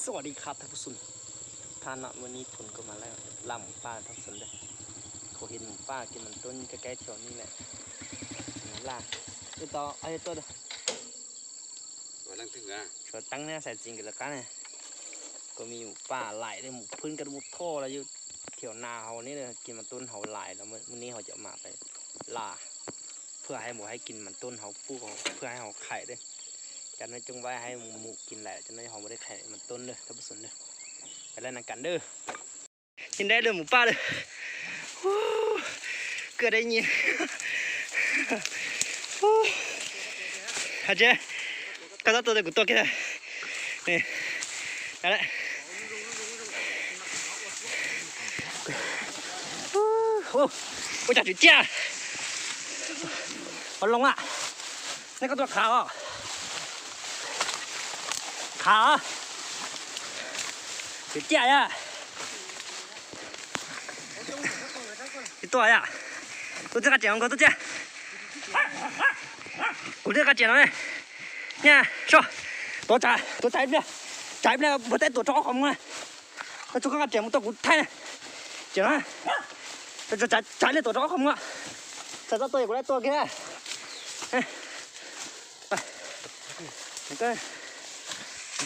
สวัสดีครับท่านผู้ชม ท่านเนาะ วันนี้ผมก็มาล่า ล่าหมูป่าท่านผู้ชมเด้อ เขาเห็นหมูป่ากินมันต้นใกล้ๆแถวนี้แหละ มาล่า เอ้ยต่อ เอ้ยตัวเดียว Suav teeb ne, xais txiv nkawd lawv qab ne, kuj muaj mus paj laim li mus phwb nkawd mus thoj los yog thiaum nas hauv ne, kis mas tub hauv laim los mus ne ho cov mas pais las, phwj hais mus hais kis mas tub hauv pub, phwj hais hauv qhaim li. Cov no coob vab hais mus mus kis laim, cov no ho mus de qhaim mas tub na, thab pub xum na. Pais lawm na kam na. Ib nrab lawm mus paj lawm. Koj dab nyib. Hais tseeb, koj txhob tua, kuv tua kiag. Ua cas tswm ciaj. Ua loo a. Nej koj tua qhav os. Qhav. Tswm ciaj yom. Tsis tua yom. Tua txij qab tsev nkaus, tua txij. Kuv txij qab tsev no ne. Nyaj soj. Tuav tsam, tuav tsam ib pliag. Tsam ib pliag puas tau tuav rau ob qhov muag na. Koj tsuas koj qab tsev mus tua kuv thaij na. Tseem no. Tsam ib pliag tuav rau ob qhov muag. Txhob tua, kuv lawv tua kiag.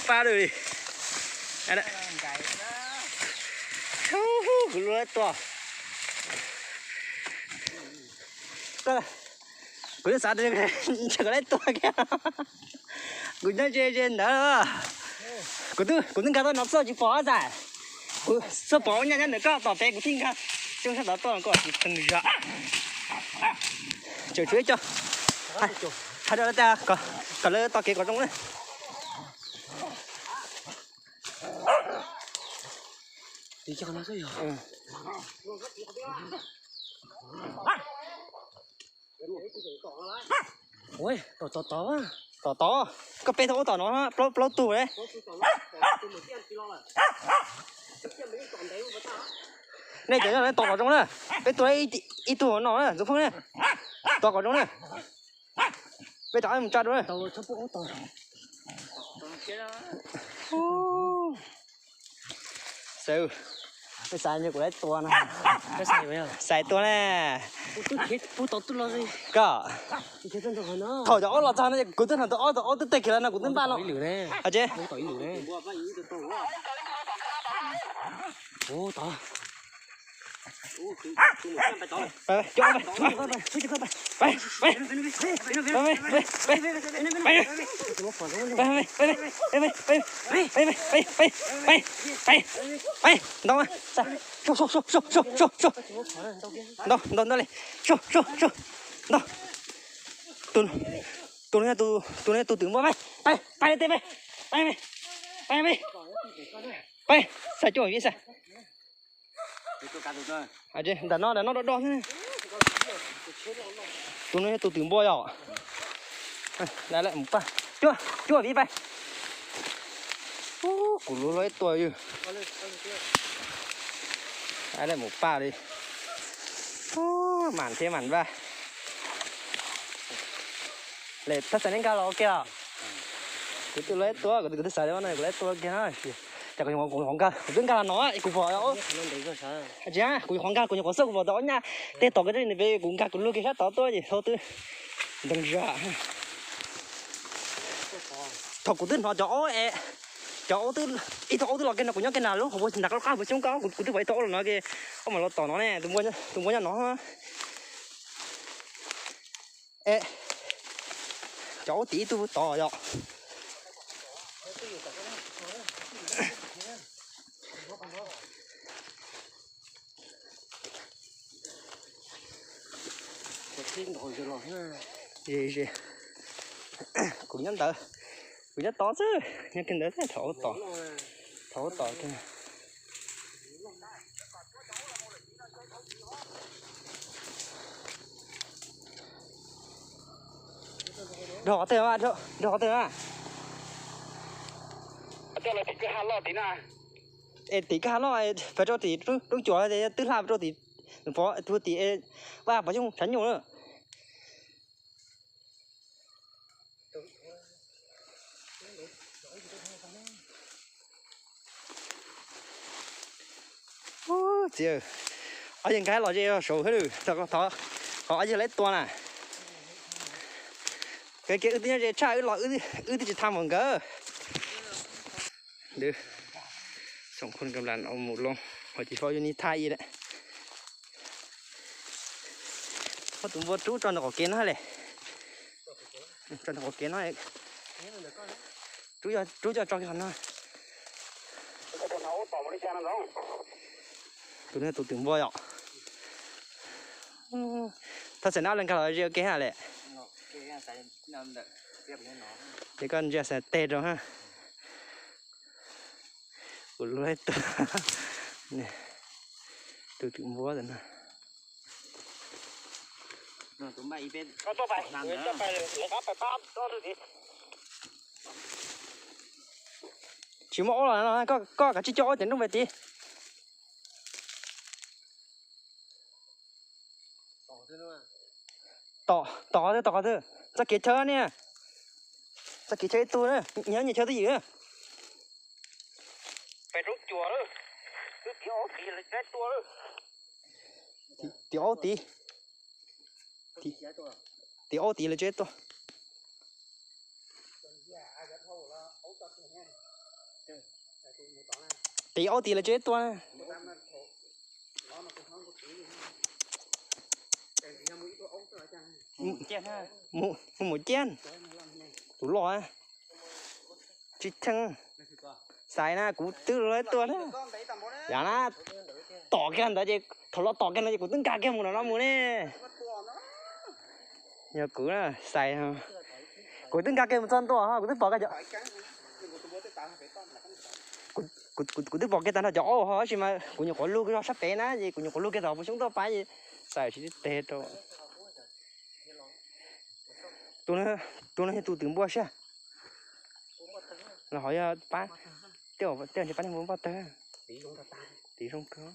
Paj lawm li. Kuv lub lawv tua. Kuv twb xav tias kuv lawv tua kiag. Kuv nyob ze ze ntawd. Kuv twb, kuv twb nkag tuaj no txoj tsis pom xav. Kuv txoj pom ua nyaj nyob ntawm koj tom pem, kuv thiaj nkag xyoo sab tod tuaj no koj tsis tau zam. Tseem tshuav ib co. Hais rau lawv tias kom lawv tos kev kom zoo na. Tom tod, koj peb tug ua tom no plaub tug ne. Nej cov nyob tom kom zoo na. Peb tua ib tug no na, Ntxoov Phooj na. Tos kom zoo na. Peb rov mus tsa dua na. Xav, peb xav ntshe kuv lawv tua na. Xav tua na. Koj, thaum cov ob los txog no kuv twb hnov tau ob, tau ob twb teg kiag lawm no kuv twb npaj no. Tseeb. Ntau, ntau, ntau li. Ntau, ntau, ntau. Tus no, tus no yog tus twm npua, pais, pais, pais, pais, pais, pais, xav cuaj vib xav. Ntawm no, ntawm no do do xwb. Tus no yog tus twm npua yom. Lawv mus paj, cuaj, cuaj vib pais. Kuv lub lawv tua yog. Lawv mus paj li. Mam thiab mam vaj. Lawv thaj xav nej nkag los kiag. Kuv twb lawv tua, kuv twb xav li no kuv lawv tua kiag na. Ces kuv nyuam qhuav nkag, kuv twb nkag los no kuv pom. Tsis, kuv nyuam qhuav nkag, kuv nyuam qhuav xauj kuv pom tau ob nyaj tej tom kiag nws pem, kuv nkag kuv luag kiag sab tod tuaj ces thaum twb nteeg zam. Thaum kuv twb hnov cov ob es, cov ob twb, ib tug ob twb los kiag no kuv nyob kiag na lub hauv nram qab qab puas xyoob ko, kuv twb pom ib tug ob los no kiag, ob mas los tom no ne, tus npua nyob no. Es cov ub tim ib tug tod yom. Kuv nyob ntawd, kuv nyob tod xwb, nyob kiag ntawd xwb, thaum ub tom, thaum ub tom kiag. Nrog qhov twg, nrog qhov twg na? Es tim kwj ha loj, pem rau tim roob cuam, twb hla rau tim, tim vaj pov xyooj tshav nyuj na. Txiv, ob yawg nkag los ze saud hwb, thov ob yawg lawv tua na. Kev wb twb nyob ze tshaj wb los wb twb tsis tham npaum nkawd. Xoom khun kam las mus loo, ho tsis faub yus ni thaj i lawm. Muab tus npua rub tso ntawm qaum kev no le. Tso ntawm qaum kev no. Rub coj tso kiag qhov no. Tus no tus twm npua yom. Thaj xaim nab le nkag los ze ua ke ha le. Ces koj ntsia xaim teg rau ha. Kuv lub tus, tus twm npua ntawm no. Tsis muaj aub los no, koj kav tsij coj aub cov nrooj pem tid. Tom, tom qhov twg, tom qhov twg? Txoj kev chaw ne. Txoj kev chaw ib tug na, nyias chaw twj ywm. Tim aub tid. Tim aub tid lawv tseem tuaj. Tim aub tid lawv tseem tuaj. Mus, mus ciaj. Tus loj tsis cheej. Xais na, kuv twb lawv tuaj na. Yav na, tom kiag ntawd ces thaum los tom kiag no ces kuv twb nkag kiag mus no mus ne. Yog kuv xais, kuv twb nkag kiag mus txog ntua ho kuv twb pom kiag cov, kuv twb pom kiag tag nrho cov aub ho, tab sis mas kuv nyuam qhuav lug kiag zog sab pem na, ces kuv nyuam qhuav lug kiag tom puv xyoob tuaj pab ces xais tsis teg rau. Tus no yog tus twm npua siab. Los ho yog pab, tej zaum ntshe pab niag npua npoj tawg. Tiv zoo kawg.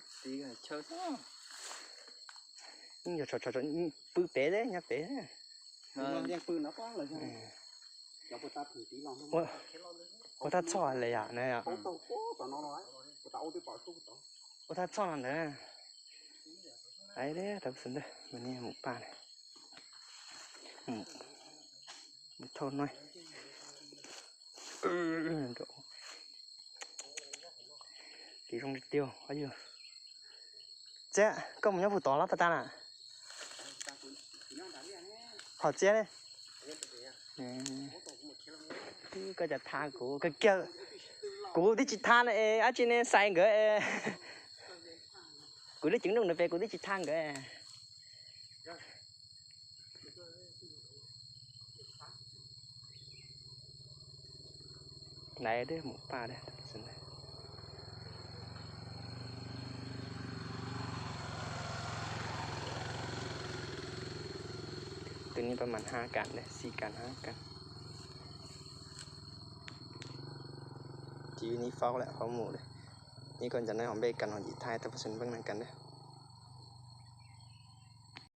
Pw pem, nyob pem. Ua thaj txhoj le yom na. Ua thaj txhoj no ntawd. Ai, tau xwb ntag, mas nej mus paj na. Mus thauj no. Tiv zoo tiag tiag. Txiab, koj mus nyob puag tod los pas tas na? Hom txiab ne. Koj cas tha kuv kawg kiag. Kuv twb tsis tha na es dab tsi ne xais nkawd. Kuv lub ceev nrooj ntawd pem kuv twb tsis tha nkawd. Naiv deb mus paj deb. Tus ni pas mas hab kas deb, xis kas hab kas. Tiv ni faub lawm, faub mus lawm. Ni koj ncov no ho npe kas no yim thaij tau pas xwm npeej neeg kas deb.